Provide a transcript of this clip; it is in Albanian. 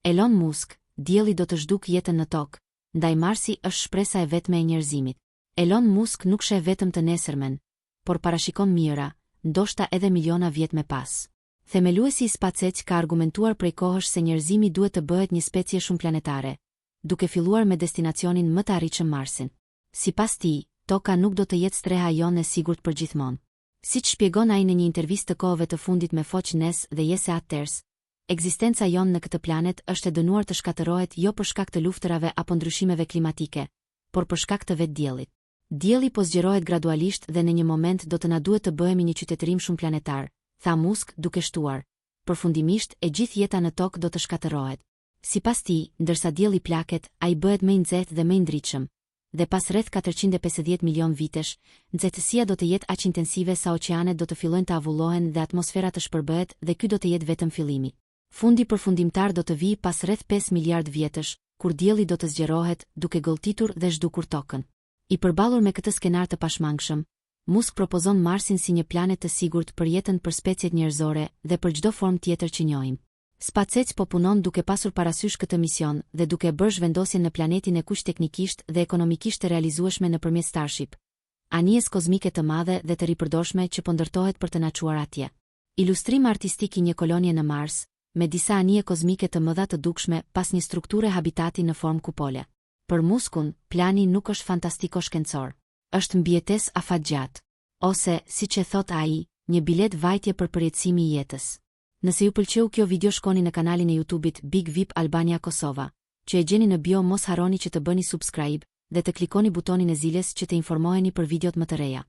Elon Musk, Dielli do të zhdukë jetën në Tokë, ndaj Marsi është shpresa e vetme e njerëzimit. Elon Musk nuk sheh vetëm të nesërmen, por parashikon mijëra, ndoshta edhe miliona vjet me pas. Themeluesi i SpaceX ka argumentuar prej kohësh se njerëzimi duhet të bëhet një specie shumëplanetare, duke filluar me destinacionin më të arritshëm Marsin. Sipas tij, Toka nuk do të jetë streha jonë e sigurt përgjithmonë. Siç shpjegon ai në një intervistë të kohëve të fundit me Fox News dhe Jesse Watters, ekzistenca jonë në këtë planet është e dënuar të shkatërrohet jo për shkak të luftërave apo ndryshimeve klimatike, por për shkak të vetë Diellit. Dielli po zgjerohet gradualisht dhe në një moment do të na duhet të bëhemi një qytetërim shumëplanetar, tha Musk, duke shtuar, Përfundimisht, e gjithë jeta në Tokë do të shkatërrohet. Sipas tij, ndërsa Dielli plaket, ai bëhet më i nxehtë dhe më i ndritshëm, dhe pas rreth 450 milionë vitesh, nxehtësia do të jetë aq intensive sa oqeanet do të fillojnë të avullohen dhe atmosfera të shpërbëhet dhe ky do të jetë vetëm fillimi. Fundi përfundimtar do të vijë pas rreth 5 miliardë vjetësh, kur Dielli do të zgjerohet, duke gëlltitur dhe zhdukur Tokën. I përballur me këtë skenar të pashmangshëm, Musk propozon Marsin si një planet të sigurt për jetën për speciet njerëzore dhe për çdo formë tjetër që njohim. SpaceX po punon duke pasur parasysh këtë mision dhe duke e bërë zhvendosjen në planetin e kuq teknikisht dhe ekonomikisht të realizueshme nëpërmjet Starship, anijes kozmike të madhe dhe të ripërdorshme që po ndërtohet për të na çuar atje. Ilustrim artistik i një kolonie në Mars, me disa anije kozmike të mëdha të dukshme pas një strukture habitati në formë kupole. Për Muskun, plani nuk është fantastiko-shkencor. Është mbijetesë afatgjatë. Ose, siç e thotë ai, një biletë vajtje për përjetësimi i jetës. Nëse ju pëlqeu kjo video shkoni në kanalin e YouTube-it Big Vip Albania Kosova, që e gjeni në bio mos harroni që të bëni subscribe dhe të klikoni butonin e ziles që të informoheni për videot më të reja.